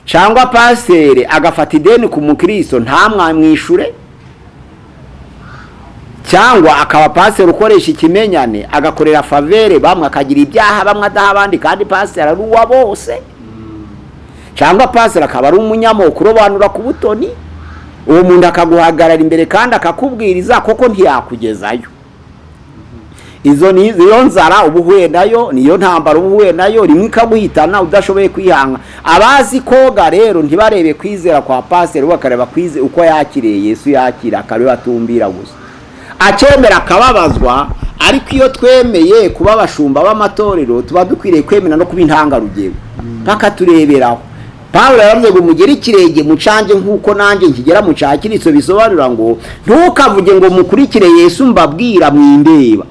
cyangwa pasiteri agafata ideni ku mukristo ntamwamwishure, cyangwa akaba pasiteri ukoresha ikimenyane, agakorera faveur bamwe, akagira ibyaha bamwe adaha abandi, kandi pasiteri ari uwa bose, cyangwa pasiteri akaba ari umunyamoko urobanura ku butoni. Uwo muntu akaguhagarara imbere kandi akakubwiriza, koko ntiyakugezayo. Izo ni iyo nzara uba uhuye nayo, niyo ntambara uba uhuye nayo, rimwe ikaguhitana udashoboye kwihanga. Abazi koga rero ntibarebe kwizera kwa pasiteri, bakareba uko yakiriye Yesu, yakira akabibatumbira gusa, akemera akababazwa. Ariko iyo twemeye kuba abashumba b'amatorero, tuba dukwiriye kwemera no kuba intangarugero, paka tureberaho. Pawulo yaravuze ngo mugere ikirenge mu canje nk'uko nanjye nkigera mu ca Kristo. Bisobanura ngo ntukavuge ngo mukurikire Yesu mbabwira mwindeba,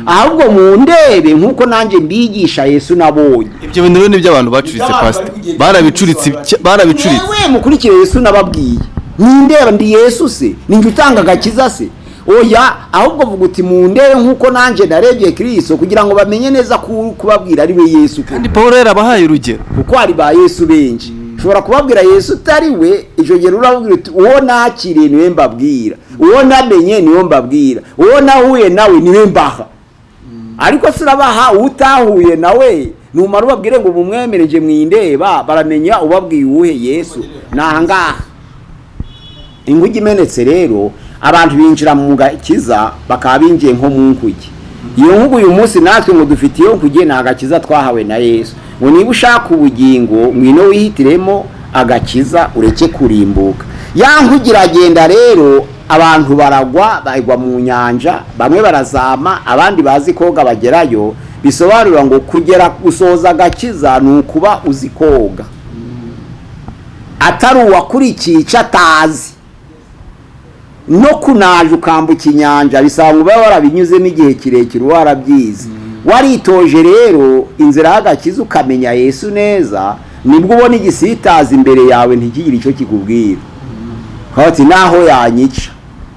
ahubwo mundebe nk'uko nanjye mbigisha Yesu nabonye. Ibyo bintu rero ni iby'abantu bacuritse, Iby'abantu pastor. bari kugenda Barabicuritse. Barabicuritse. Wewe mukurikire Yesu nababwiye, nindeba ndi Yesu se? Ninjye utanga agakiza se? Oya, ahubwo vuga uti mundebe nk'uko nanjye narebye Kristo, kugira ngo bamenye neza ko uri kubabwira ari we Yesu. Kandi Paul yarabahaye urugero. Kuko hari ba Yesu benshi. Ushobora kubabwira Yesu utari we. Icyo gihe urababwira uti uwo nakiriye niwe mbabwira, uwo namenye niwe mbabwira, uwo nahuye nawe niwe mbaha. Ariko se urabaha utahuye nawe? Numara ubabwire ngo mumwemereje mwindeba, baramenya ubabwiye uwuhe Yesu. Ni ahangaha inguge imenetse rero, abantu binjira mu gakiza bakaba binjiye nko mu nkuge. Iyo nkuge uyu munsi natwe ngo dufite iyo nkuge, ni agakiza twahawe na Yesu. Ngo niba ushaka ubugingo, ngwino wihitiremo agakiza ureke kurimbuka. Ya nkuge iragenda rero, abantu baragwa, bagwa mu nyanja, bamwe barazama, abandi bazi koga bagerayo. Bisobanura ngo kugera gusohoza agakiza ni ukuba uzi koga, atari uwakurikiye icyo atazi. No kunaja ukambuka inyanja bisaba ngo ube warabinyuzemo igihe kirekire, warabyize, waritoje. Rero inzira y'agakiza, ukamenya Yesu neza, nibwo ubona igisitaza imbere yawe ntikigire icyo kikubwira, ukavuga uti naho yanyica,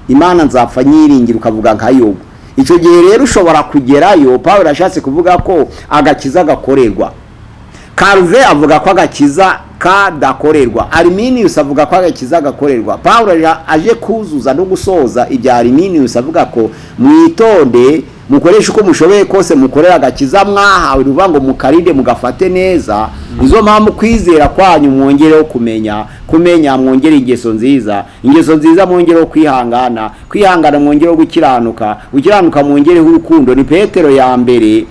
Imana nzapfa nyiringira, ukavuga nka Yobu. Icyo gihe rero ushobora kugerayo. Paul ashatse kuvuga ko agakiza gakorerwa. Calvin avuga ko agakiza kadakorerwa. Arminius avuga ko agakiza gakorerwa. Paul aje kuzuza no gusoza ibya Arminius, avuga ko mwitonde, mukoreshe uko mushoboye kose, mukorera agakiza mwahawe, ruvuga ngo mukarinde, mugafate neza. Nizo mpamvu kwizera kwanyu mwongereho kumenya, kumenya mwongere ingeso nziza, ingeso nziza mwongereho kwihangana, kwihangana mwongereho gukiranuka, gukiranuka mwongereho urukundo. Ni Petero ya mbere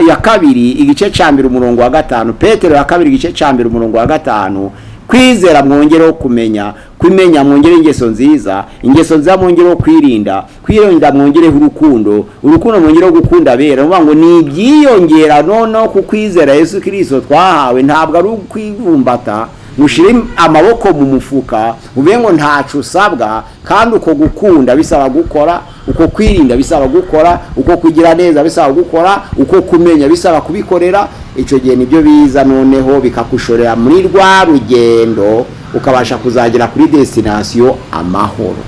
ya kabiri, igice cya mbere, umurongo wa 5. Petero ya kabiri, igice cya mbere, umurongo wa 5. Kwizera mwongereho kumenya, kumenya mwongere ingeso nziza, ingeso nziza mwongereho kwirinda, kwirinda mwongereho urukundo, urukundo mwongereho gukunda abera. Ni ukuvuga ngo ni ibyiyongera noneho ku kwizera Yesu Kristo twahawe. Ntabwo ari ukwivumbata ngo ushyire amaboko mu mufuka ube ngo ntacu usabwa. Kandi uko gukunda bisaba gukora, uko kwirinda bisaba gukora, uko kugira neza bisaba gukora, uko kumenya bisaba kubikorera. Icyo gihe nibyo biza noneho bikakushorera muri rwa rugendo, ukabasha kuzagera kuri destination amahoro.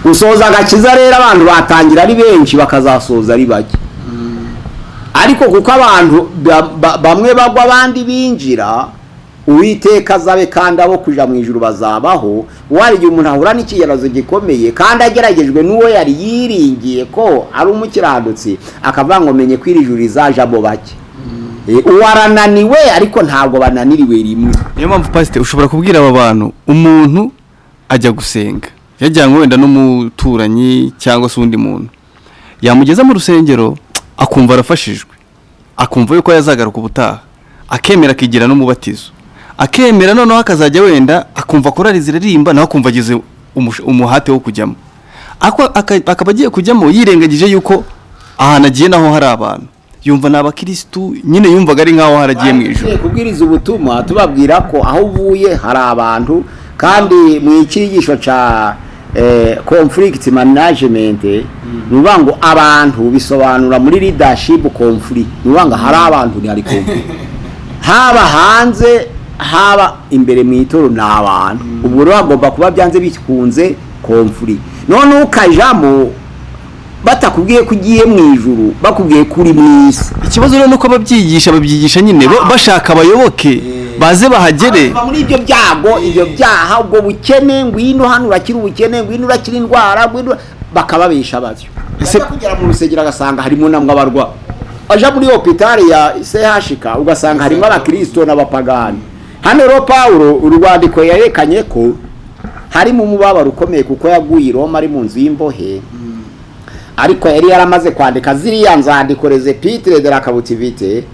Gusoza agakiza rero, abantu batangira ari benshi, bakazasoza ari bake. Ariko kuko abantu bamwe bagwa abandi binjira, Uwiteka azabe kandi abo kuja mu ijuru bazabaho. Wari igihe umuntu ahura n'ikigeragezo gikomeye kandi ageragejwe n'uwo yari yiringiye ko ari umukiranutsi, akavuga ngo menye ko iri juru rizajamo bake. Uwo arananiwe, ariko ntabwo bananiriwe rimwe. Niyo mpamvu, pasite, ushobora kubwira aba bantu, umuntu ajya gusenga yajyanywe wenda n'umuturanyi cyangwa se undi muntu, yamugeza mu rusengero akumva arafashijwe, akumva yuko yazagaruka ubutaha, akemera, akigira n'umubatizo, akemera, noneho akazajya wenda akumva korali ziririmba, nawe akumva agize umuhate wo kujyamo. Akaba agiye kujyamo yirengagije yuko ahantu agiye naho hari abantu, yumva ni abakirisitu nyine, yumvaga ari nk'aho haragiye mu ijuru. Tugiye kubwiriza ubutumwa, tubabwira ko aho uvuye hari abantu. Kandi mu cyigisho ca conflict management, ni ukuvuga ngo abantu bisobanura muri leadership conflict. Ni ukuvuga ngo hari abantu, ni hari conflict, haba hanze, haba imbere mu itorero, ni abantu. Ubwo rero hagomba kuba byanze bikunze conflict. None ukajamo batakubwiye ko ugiye mu ijuru, bakubwiye ko uri mu isi. Ikibazo rero ni uko ababyigisha babyigisha nyine bashaka abayoboke baze bahagere. Bava muri ibyo byago, ibyo byaha, ubwo bukene, ngwino hano urakira ubukene, ngwino urakira indwara, ngwino, bakababesha batyo. Ese kugera mu rusengero agasanga harimo namwe abarwa, aja muri hôpital ya CHK ugasanga harimo abakristo n'abapagani. Hano rero Paulo urwandiko yerekanye ko harimo umubabaro ukomeye, kuko yaguye i Roma ari mu nzu y'imbohe, ariko yari yaramaze kwandika ziriya nzandiko, les épîtres de la captivité.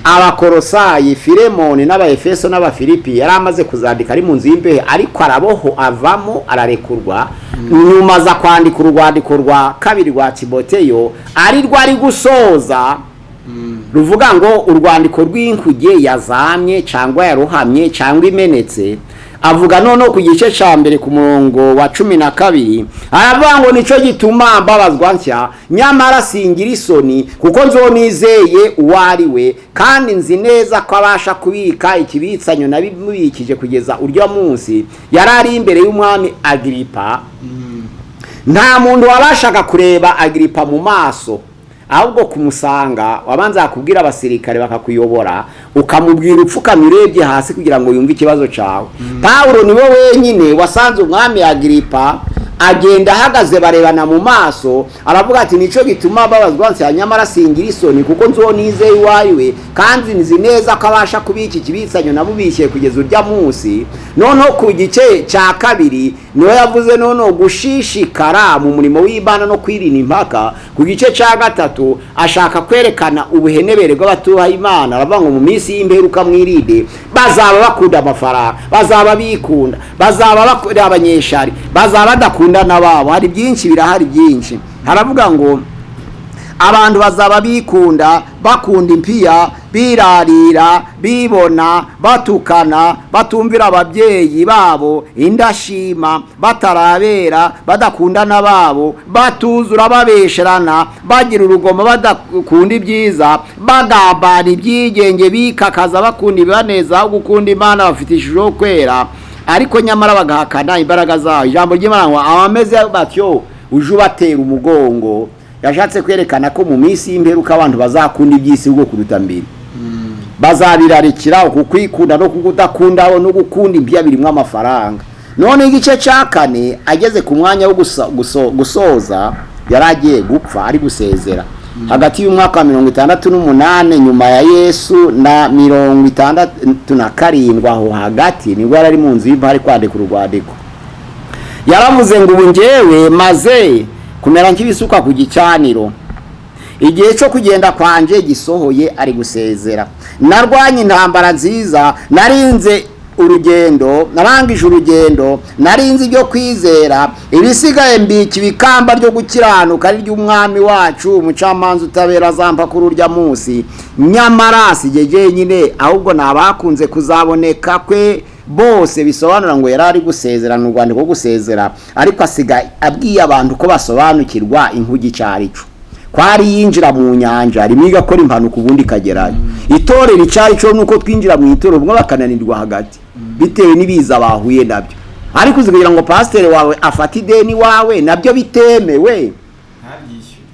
Abakorosayi, Filemoni n'Abaefeso n'Abafilipi yari amaze kuzandika ari mu nzu y'imbehe, ariko araboho avamo ararekurwa. Nyuma aza kwandika urwandiko rwa kabiri rwa Timoteyo, ari rwo ari gusoza, ruvuga ngo urwandiko rw'inkuge yazamye cyangwa yarohamye cyangwa imenetse. Avuga noneho ku gice cya mbere ku murongo wa 12, aravuga ngo nicyo gituma mbabazwa nshya, nyamara singira isoni, kuko nzo nizeye uwo ari we, kandi nzi neza ko abasha kubika ikibitsanyo nabimubikije kugeza urya munsi. Yari ari imbere y'umwami Agiripa. Nta muntu wabashaga kureba Agiripa mu maso, ahubwo kumusanga wabanza kubwira abasirikare bakakuyobora, ukamubwira upfukamye urebye hasi kugira ngo yumve ikibazo cyawe. Pawulo niwe wenyine wasanze umwami Agiripa agenda ahagaze barebana mu maso, aravuga ati nicyo gituma mbabazwa nshya, nyamara singira isoni, kuko nzi uwo nizeye uwo ari we, kandi nzi neza ko abasha kubika ikibitsanyo namubishye kugeza urya munsi. Noneho ku gice cya kabiri niwe yavuze noneho gushishikara mu murimo w'Imana no kwirinda impaka. Ku gice cya gatatu ashaka kwerekana ubuhenebere bw'abatubaha Imana, aravuga ngo mu minsi y'imperuka mwirinde, bazaba bakunda amafaranga, bazaba bikunda, bazaba bakunda abanyeshari, bazaba badakunda n'ababo. Hari byinshi, birahari byinshi. Haravuga ngo abantu bazaba bikunda, bakunda impiya, birarira, bibona, batukana, batumvira ababyeyi babo, indashima, batarabera, badakundana babo, batuzura, babesherana, bagira urugomo, badakunda ibyiza, bagambana ibyigenge, bikakaza, bakunda ibibaneza aho gukunda Imana, bafite ishusho yo kwera ariko nyamara bagahakana imbaraga zayo. Ijambo ry'Imana ngo abameze batyo uje ubatera umugongo. Yashatse kwerekana ko mu minsi y'imperuka abantu bazakunda iby'isi ubwo kuruta mbere, bazabirarikira uku kwikunda no kudakunda no gukunda ibya birimo amafaranga. None igice cya kane ageze ku mwanya wo gusoza, yari agiye gupfa ari gusezera hagati y'umwaka wa 68 nyuma ya Yesu na 67, aho hagati nibwo yari ari mu nzu y'imbehe ari kwandika urwandiko. Yaravuze ngo ubu njyewe maze kumera nk'ibisuka ku gicaniro, igihe cyo kugenda kwanje gisohoye. Ari gusezera. Narwanye intambara nziza, narinze urugendo, narangije urugendo, narinze ibyo kwizera, ibisigaye mbika ibikamba ryo gukiranuka ari ry'umwami wacu umucamanza utabera azampa kuri urya munsi. Nyamara si jye jyenyine, ahubwo ni abakunze kuzaboneka kwe bose. Bisobanura ngo yari ari gusezerana urwandiko rwo gusezera, ariko asiga abwiye abantu ko basobanukirwa inkugi icyo kwari yinjira mu nyanja rimwe igakora impanuka ubundi ikagerayo. Itorero icyo cyo nuko twinjira mu itorero bamwe bakananirwa hagati bitewe n'ibiza bahuye nabyo, ariko uzi kugira ngo pasiteri wawe afate ideni wawe nabyo bitemewe.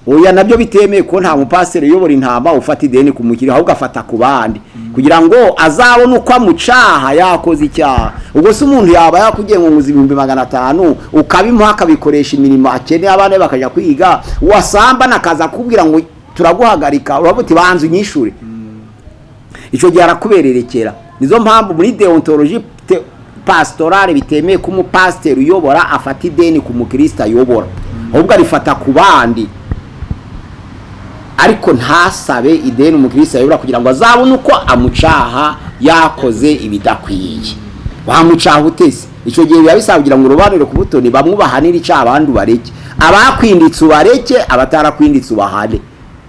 Oya, nabyo bitemewe ko nta mupasiteri uyobora intama ufata ideni ku mukiriya, ahubwo afata ku bandi kugira ngo azabone uko amucaha yakoze icyaha. Ubwo se umuntu yaba yakugiye ngo nguze 500,000 ukabimuha akabikoresha imirimo akeneye, abana be bakajya kwiga, wasambana akaza akubwira ngo turaguhagarika, uravuga uti banza unyishure. Icyo gihe arakubererekera. Nizo mpamvu muri deontologie pastorale bitemeye ko umupasiteri uyobora afata ideni ku mukristo ayobora, ahubwo arifata ku bandi, ariko ntasabe ideni umukristo ayobora kugira ngo azabone uko amucaha yakoze ibidakwiye. Wamucaha utese? Icyo gihe biba bisaba kugira ngo urobanure ku butoni, bamwe ubahanire icyaha abandi ubareke, abakwinditse ubareke, abatarakwinditse ubahane,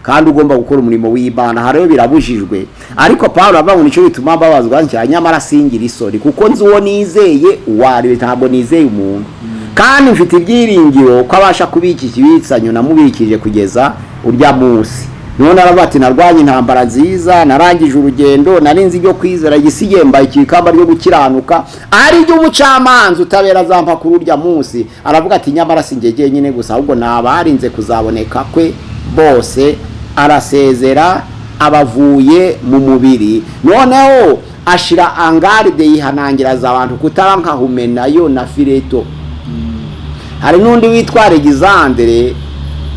kandi ugomba gukora umurimo w'Imana. Aha rero birabujijwe, ariko Pawulo aravuga ngo nicyo bituma mbabazwa nshya, nyamara singira isoni, kuko nzi uwo nizeye uwo ari we, ntabwo nizeye umuntu, kandi mfite ibyiringiro ko abasha kubika ikibitsanyo namubikije kugeza urya munsi. None aravuga ati narwanye intambara nziza, narangije urugendo, narinze ibyo kwizera, igisigaye mbaye ikamba ryo gukiranuka ari ryo umucamanza utabera azampa kuri urya munsi. Aravuga ati nyamara si njye jyenyine gusa, ahubwo ni abarinze kuzaboneka kwe bose. Arasezera, abavuye mu mubiri. Noneho ashira angaride, yihanangiriza abantu kutaba nka Humenayo na Fileto. Hari n'undi witwa Alexandre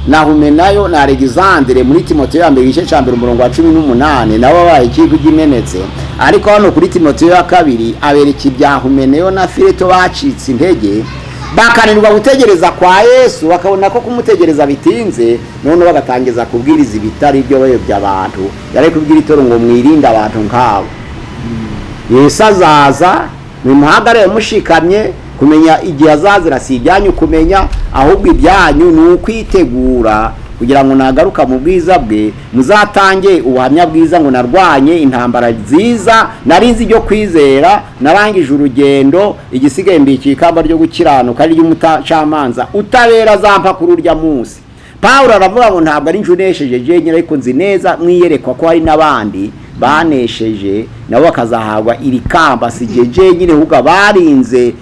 na Humenayo na Alexandre muri Timoteyo ya mbere igice cya mbere umurongo wa 18, nabo babaye ikigo gimenetse. Ariko hano kuri Timoteyo ya kabiri abereka ibya Humenayo na Fileto bacitse intege, Bakananirwa gutegereza kwa Yesu, bakabona ko kumutegereza bitinze, none bagatangiza kubwiriza ibitari byo, bayobya abantu. Yari kubwira itoro ngo mwirinde abantu nk'abo. Yesu azaza, nimuhagarare mushikamye. Kumenya igihe azazira si ibyanyu kumenya, ahubwo ibyanyu ni ukwitegura kugira ngo nagaruka mu bwiza bwe muzatange ubuhamya bwiza ngo narwanye intambara nziza, narinzi ibyo kwizera, narangije urugendo, igisigaye mbikiye ikamba ryo gukiranuka ari ry'umucamanza utabera azampa kuri urya munsi. Pawulo aravuga ngo ntabwo ari njye unesheje jenyine, ariko nzi neza mwiyerekwa ko hari n'abandi banesheje nabo bakazahabwa iri kamba. Si jye jenyine, ahubwo abarinze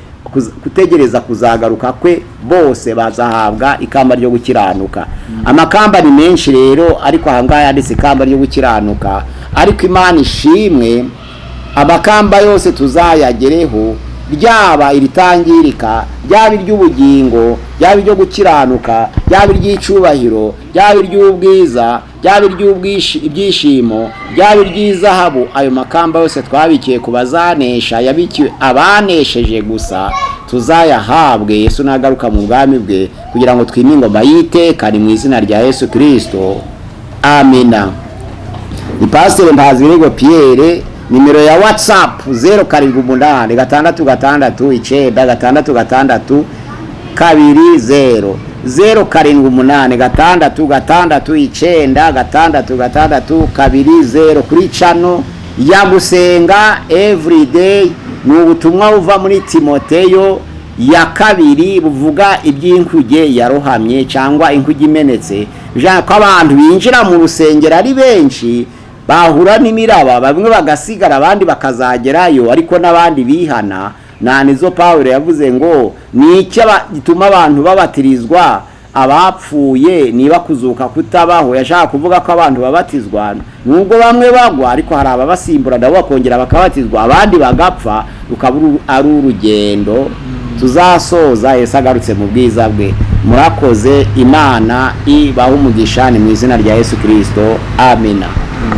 gutegereza kuzagaruka kwe bose bazahabwa ikamba ryo gukiranuka. Amakamba ni menshi rero, ariko aha ngaha yanditse ikamba ryo gukiranuka. Ariko Imana ishimwe, amakamba yose tuzayagereho, ryaba iritangirika, ryaba iry'ubugingo, ryaba iryo gukiranuka, ryaba iry'icubahiro, ryaba iry'ubwiza, ryaba iry'ibyishimo, ryaba iry'izahabu. Ayo makamba yose twabikiye ku bazanesha, yabikiwe abanesheje gusa, tuzayahabwe Yesu nagaruka mu bwami bwe, kugira ngo twime ingoma y'iteka. Ni mu izina rya Yesu Kirisito, amina. Ni Pasiteri Mpazibirego Pierre, nimero ya WhatsApp 0786696620, 0786696620, kuri channel ya Gusenga Everyday. Ni ubutumwa buva muri Timoteyo ya kabiri, buvuga iby'inkuge yarohamye cyangwa inkuge imenetse, bijyana ko abantu binjira mu rusengero ari benshi, bahura n'imiraba, bamwe bagasigara, abandi bakazagerayo, ariko n'abandi bihana. Nta nizo Pawulo yavuze ngo ni iki gituma abantu babatirizwa abapfuye niba kuzuka kutabaho? Yashaka kuvuga ko abantu babatizwa nubwo bamwe bagwa, ariko hari ababasimbura nabo bakongera bakabatizwa, abandi bagapfa, rukaba ari urugendo tuzasoza Yesu agarutse mu bwiza bwe. Murakoze, Imana ibahe umugisha. Ni mu izina rya Yesu Kirisito, amina.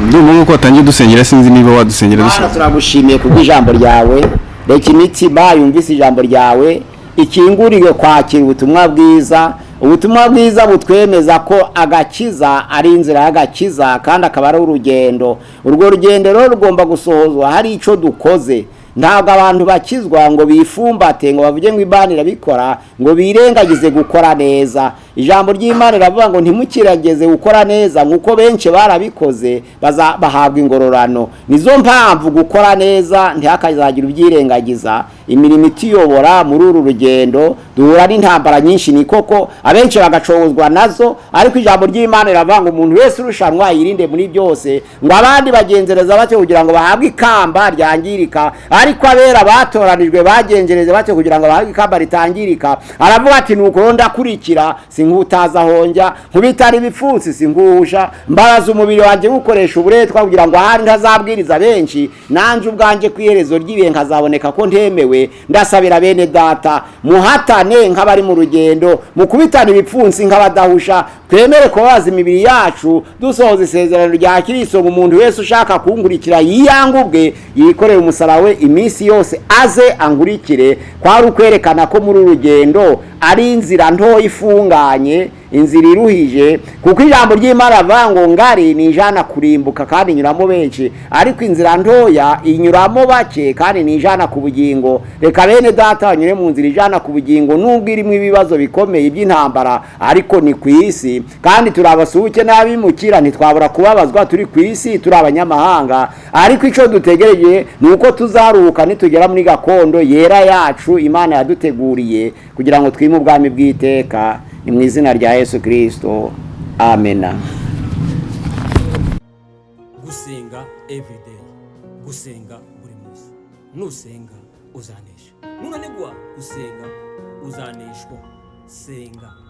Ndumva nk'uko watangiye dusengera, sinzi niba wadusengera Mana, dusoza. turagushimiye kubw'ijambo ryawe. Reka imitima yumvise ijambo ryawe ikinguriwe kwakira ubutumwa bwiza, ubutumwa bwiza butwemeza ko agakiza ari inzira y'agakiza kandi akaba ari urugendo. Urwo rugendo rero rugomba gusohozwa hari icyo dukoze. Ntabwo abantu bakizwa ngo bifumbate, ngo bavuge ngo Imana irabikora, ngo birengagize gukora neza. Ijambo ry'Imana riravuga ngo ntimukirageze gukora neza, nk'uko benshi barabikoze bahabwa ingororano. Nizo mpamvu gukora neza ntihakazagira ubyirengagiza. Imirimo ituyobora muri uru rugendo, duhura n'intambara nyinshi, ni koko, abenshi bagacogozwa nazo, ariko ijambo ry'Imana riravuga ngo umuntu wese urushanwa yirinde muri byose, ngo abandi bagenzereza batyo kugira ngo bahabwe ikamba ryangirika, ariko abera batoranijwe bagengereze batyo kugira ngo bahabwe ikamba ritangirika. Aravuga ati nuko rero ndakurikira, sinkutaza honjya, nkubitana ibipfunsi, singuhusha, mbabaza umubiri wanjye nywukoresha uburetwa, kugira ngo ahari ntazabwiriza benshi, nanjye ubwanjye ku iherezo ry'ibihe nkazaboneka ko ntemewe. Ndasabira bene data, muhatane nk'abari mu rugendo, mukubitane ibipfunsi nk'abadahusha, twemere kubabaza imibiri yacu dusohoza isezerano rya Kirisito, ngo umuntu wese ushaka kunkurikira yiyange ubwe, yikorere umusaraba we iminsi yose, aze ankurikire. Kwari ukwerekana ko muri uru rugendo ari inzira ntoya ifunganye, inzira iruhije, kuko ijambo ry'Imana rivuga ngo ngari ni ijana kurimbuka kandi inyuramo benshi, ariko inzira ntoya inyuramo bake kandi ni ijana ku bugingo. Reka bene data banyure mu nzira ijana ku bugingo, nubwo irimo ibibazo bikomeye by'intambara, ariko ni ku isi kandi turi abasuhuke n'abimukira, ntitwabura kubabazwa, turi ku isi, turi abanyamahanga, ariko icyo dutegereje ni uko tuzaruhuka nitugera muri gakondo yera yacu Imana yaduteguriye, kugira ngo twime ubwami bw'iteka. Ni mu izina rya Yesu Kirisito, amena. Gusenga everyday, gusenga buri munsi. Nusenga uzanesha, nunanigwa gusenga uzaneshwa. Senga.